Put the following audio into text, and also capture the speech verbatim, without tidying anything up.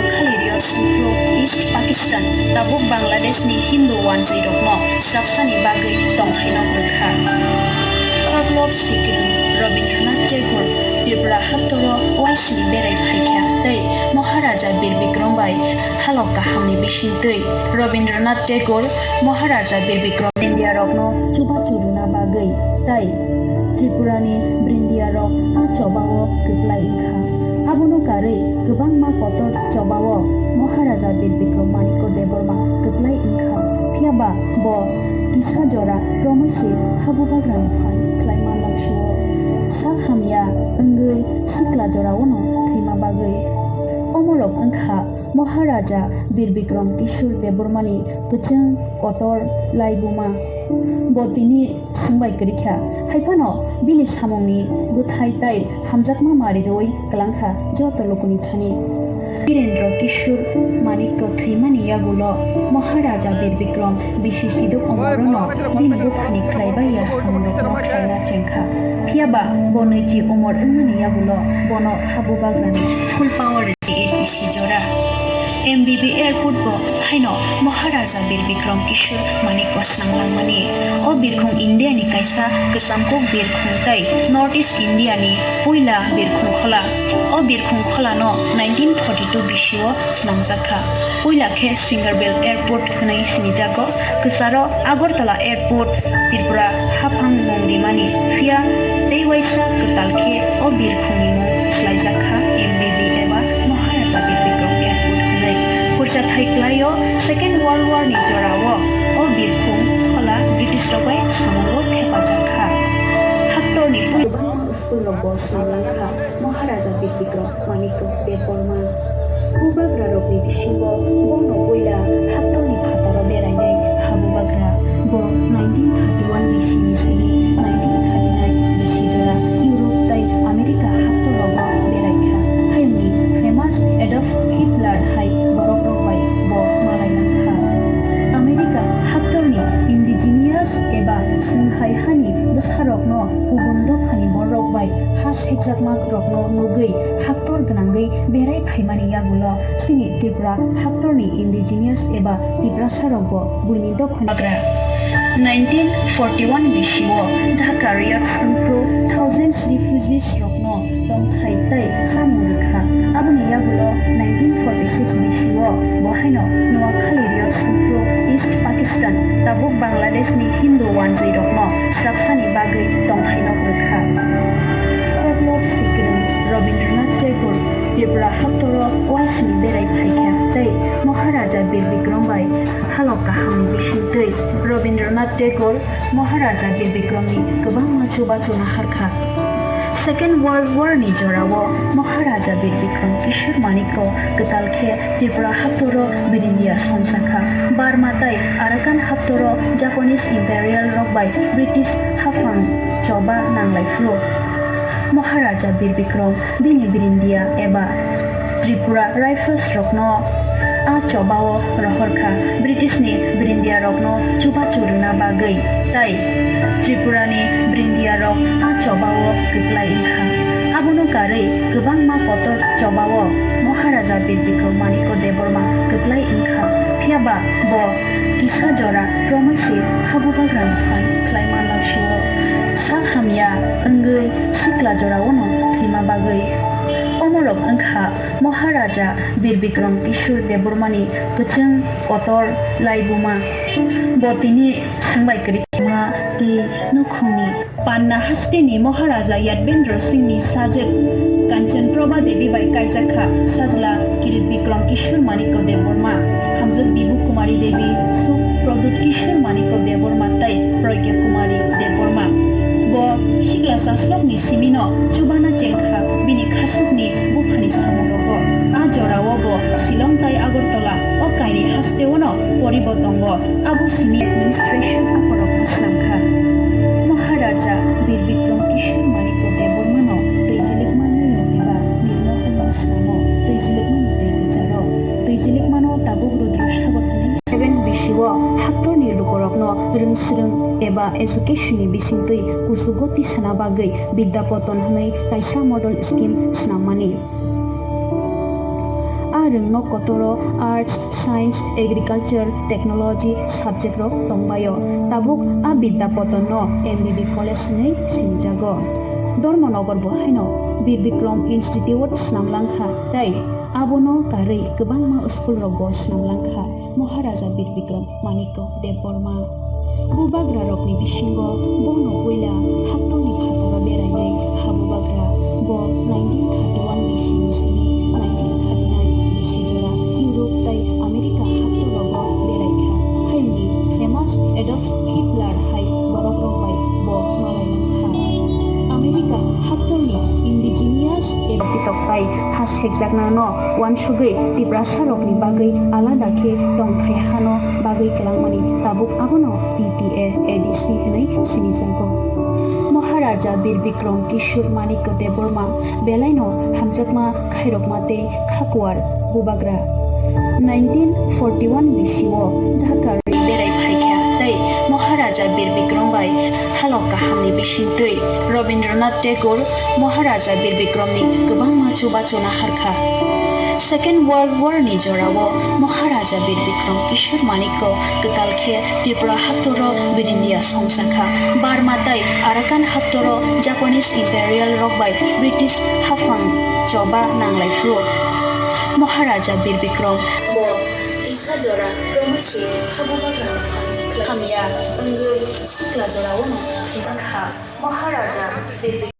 Khaliryo Sukro, East Pakistan, tabuk Bangladesh ni Hindu wanjwi rokno swraksani bagwi tongthaino kwrwkha. Paklop Sikirung Rabindranath Tagore Tripura haktoro uaisni berai phaikha tei Maharaja Bir Bikram bai halok kahamni bisingtwi Rabindranath Tagore Maharaja Bir Bikram India rokno chubachu rwna bagwi tei Tripurani Brindiya rok a chobao kwplai wngkha. Abono karwi kwbangma kotor chobao Maharaja Bir Bikram Manikya Debbarma kwplai wngkha. Phiyaba bo kisa jora romwi se habubagrani phan khlaima langsio. Sak hamya wngwi sikla joraono thwima bagwi. Omorok wngkha Maharaja Bir Bikram Kishore Debbarmani kwchwng kotor laibuma. Bo tini swngbai kwrwikha, hai phano bini samungni bwthai tai hamjakma mari rwui kwlangkha joto lukuni thani. Birendra Kishore Manikya thwimani yagulo Maharaja Bir Bikram bisi Siduk Omorono bini buphani khlaibai ya samungno khlaina chengkha. Phiyaba bo nwichi umor wngmani yagulo bono habubagrani full power A P C jora. M B B Airport bo haino Maharaja Bir Bikram Kishore Manikya swnamlangmani. O birkhung India ni kaisa kwcham kuk birkhung tei North East India ni puila birkhung khola. O birkhung khola no nineteen forty-two bisio swnamjakha. Puila khe Singerville Airport hwnwi sinijago. Kwcharo Agartala Airport, Tripura haphang mung rimani, phiya tei waisa kwtal khe o birkhungni mung swlaijakha M B B eba Maharaja Bir Bikram Airport hwnwi. Khurchathai kwlaio Second World War ni jorao o birkhung khola British rok bai samungo thepajakha. Haktorni pui- School rok bo swnamlangkha Maharaja Bir Bikram Manikya Debbarma. Bubagra rokni bisingo bono puila haktorni phataro berainai habubagra. Bo nineteen thirty-one B C ni simi nineteen thirty-nine B C jora Europe tei America haktor rogo beraikha. Hayungni famous Adolf Hitler hai borok rok bai bo malai mankha. America haktorni indigenous eba swnghai hani bwsarokno kubun dophani borok bai ha sekjakma rokno nugwi haktor gwnangwi berai phaimani yagulo chini Tripura haktorni indigenous eba Tiprasa rokbo buini dophani bagra. Nineteen forty-one B C o Dhaka Riot Sungphru thousands refugees rokno tongthai tei samung rwkha. Aboni yagulo nineteen forty-six B C o bo haino Noakhali Riot Sungphru East Pakistan, tabuk Bangladesh ni Hindu wanjwi rokno swraksani bagwi tongthaino rwkha. Paklop Sikirung Rabindranath Tagore Tripura haktoro uaisni berai phaikha tei Maharaja Bir Bikram bai halok kahamni bisingtwi Rabindranath Tagore Maharaja Bir Bikramni kwbangma chubachu naharkha. Second World War ni jorao Maharaja Bir Bikram Kishore Manikya kwtal khe Tripura haktoro Brindiya songchakha. Burma tei Arakan haktoro Japanese Imperial rok bai British haphang choba nanglaifru. Maharaja Bir Bikram bini Brindiya eba Tripura Rifles rokno a chobao rohorkha, British ni Brindiya rokno chubachu rwna bagwi, tei Tripura ni Brindiya rok a chobao kwplai wngkha. Abono karwi kwbangma kotor chobao Maharaja Bir Bikram Manikya Debbarma kwplai wngkha, phiyaba bo kisa jora romwi se habubagrani phan khlaima langsio. Sak hamya wngwi sikla joraono thwima bagwi. Omorok wngkha Maharaja Bir Bikram Kishore Debbarmani kwchwng kotor laibuma. Bo tini swngbai kwrwi khe ma tei nukhungni Panna hasteni Maharaja Yadvendra Singhni sajwk Kanchan Prabha Devi bai kaijakha sajla Kirit Bikram Kishore Manikya Debbarma, hamjwk Bibu Kumari Devi, suk Pradyut Kishore Manikya Debbarma tei Pragya Kumari Debbarma. Bo sikla saslokni simino chubana chengkha bini khasukni buphani samungrogo. A jorao bo Shillong tai Agartala o kainwi hasteono poribo tongo. Abo simi administration aphorokno swnamkha. Maharaja Bir Bikram Kishore Manikya Debbarmano twijilikma noyong eba nirmohorno snamo, twijilikmani twi kwcharo. Twijilikmano tabuk Rudra Sagar hwnwi seven B C o haktorni lukurokno rwngsrwng eba education ni bisingtwi kuchugo tisana bagwi Vidya Padan hwnwi kaisa model scheme swnammani. Rwngno kotoro Arts, Science, Agriculture, Technology subject rok tongbaio. Tabuk a Bidyapatanno M B B College hwnwi sinijago. Dharmanagar bo haino Bir Bikram Institute snamlangkha tei abono karwi kwbangma school rokbo snamlangkha. Maharaja Bir Bikram Manikya Debbarma. Bubagra rokni bisingo bono puila haktorni phataro berainai ha bubagra. Bo nineteen thirty-one B C ni simi nineteen thirty-nine B C jora Europe tei America haktorogo beraikha. Hayungni famous Adolf Hitler hai borok rok bai bo malai mankha. America haktorni indigenous ebitok bai ha sekjaknano wansugwi Tiprasarokni bagwi alada khe tongthai hano bagwi kwlangmani tabuk abono T T A A D C hwnwi sinijago. Maharaja Bir Bikram Kishore Manikya Debbarma belaino hamjakma khairokma tei khakuar bubagra. Nineteen forty-one B C o Dhaka berai phaikha tei Maharaja Bir Bikram bai halok kahamni bisingtwi Rabindranath Tagore Maharaja Bir Bikramni kwbangma chubachu naharkha. Second World War ni jorao Maharaja Bir Bikram Kishore Manikya kwtal khe Tripura haktoro birindia songsakha. Burma tei Arakan haktoro Japanese Imperial rok bai British haphang choba nanglai phuru Maharaja Bir Bikram bo kisa jora romwi se khabubagra hamya wngwi sikla jorao no thwibakha. Maharaja Bir